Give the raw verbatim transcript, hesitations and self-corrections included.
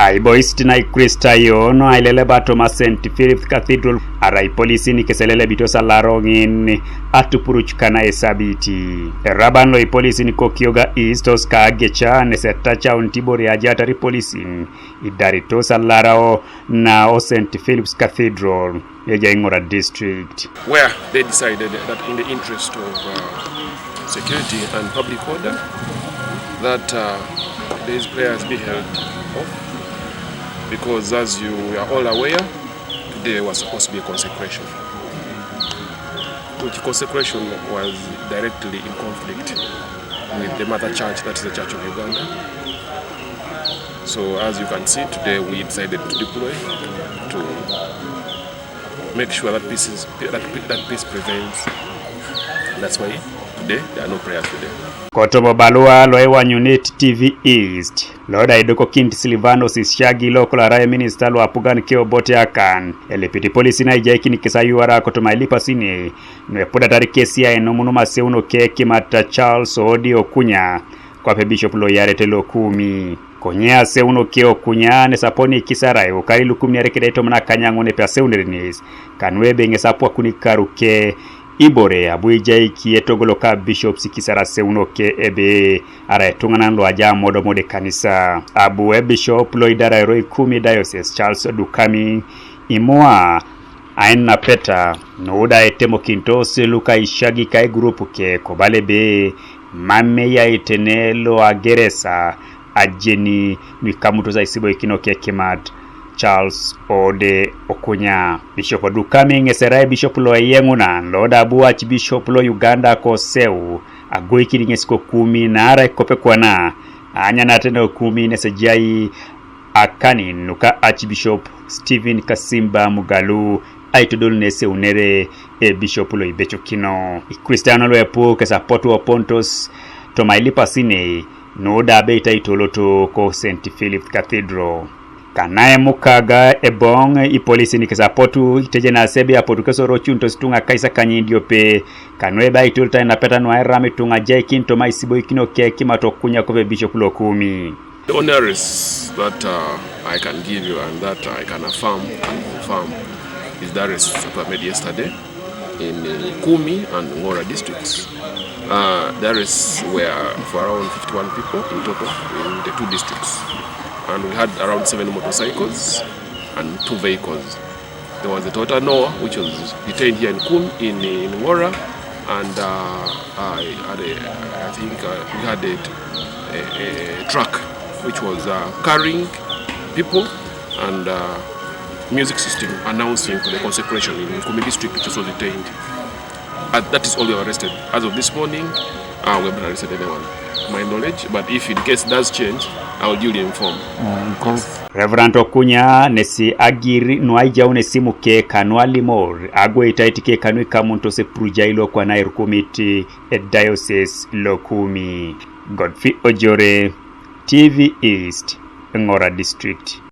Aiboisit na Ikristayon aileleba toma Saint Philip's Cathedral, arai ipolisin kes elelebitos alaro ŋin atupuruc kana esabiti. Eraban lo ipolisin ko Kyoga East Oscar Ageca nes etacaunit ibore ajaatar ipolisin idaritos alarao na o Saint Philip's Cathedral, ejai Ngora District. Where they decided that in the interest of uh, security and public order, that uh, these prayers be held off, because as you are all aware, today was supposed to be a consecration, which consecration was directly in conflict with the mother church, that is the Church of Uganda. So as you can see, today we decided to deploy to make sure that peace is that, that peace prevails. That's why today there are no prayers today. Kotomo balua lo ewanyunit T V East, lo da idokokinit Silvanus Isiagi lo kolo arai eminista lo apugan ke Obote Akan, elipit ipolisin aijaikin kes ayuara kotoma ailipasine nu epudatar kesi ainumunum aseuno ke kimata Charles Ode Okunya, kwape bishop lo iyarete lo Kumi. Konye aseuno ke Okunya nes aponi ikisara eukari lukumin iare keda itomon akanyaŋon epe aseunere nes, kanu ebe ŋes apwakun ikaru ke ibore abu ijaiki etogolo ka bishops ikisara aseuno ke ebe arai etuŋanan lo aja amodom ode kanisa. Abu ebishop lo idara eroi Kumi diocese Charles Odukami imua ainapeta nuda etemokinitos luka Isiagi ka igurupu ke kobala ebe mam eyai tene lo ageresa ajeni nu ikamutos aisiboikino ke kimat Charles Ode Okunya. Bishop Odukami ŋes erai bishop lo eyeŋunan lo da abu Archbishop lo Uganda koseu agoikin ŋes ko Kumi naarai kope kwana aanyanat ne Kumi nes ejai akanin nuka Archbishop Stephen Kasimba Mugalu aitodol neseunere ebishop lo ibecokino. Ikristiano luepu kes apotu opontos toma ailipasinei nu da abeit aitoloto ko Saint Philip Cathedral. Kana emukaga eboŋ ipolisin kes apotu itejenas ebe apotu kes orocunitos ituŋa kaisakany idiope, kanu ebe aitoloto ainapeta nu airam ituŋa ajaikin toma aisiboikino ke kimat Okunya kwape bishop lo Kumi. The only arrests that uh, I can give you and that I can affirm and confirm is the arrests that were made yesterday in uh, Kumi and Ngora districts. Uh, the arrests were for around fifty-one people in total in the two districts. And we had around seven motorcycles and two vehicles. There was a Toyota Noah, which was detained here in Kum, in, in Ngora, and uh, I, had a, I think uh, we had a, a, a truck which was uh, carrying people and uh, music system announcing for the consecration in Kumi district, which was detained. And that is all we were arrested. As of this morning, uh, we haven't arrested anyone, my knowledge. But if in case does change, I will duly inform. Reverend Okunya nesi agir nuaijaun esimu ke kanu alimor agoitait ke kanu ikamuntos epurujai lokwana irukumit ediocese lokumi. Godfrey Ojore, T V East, Ngora District.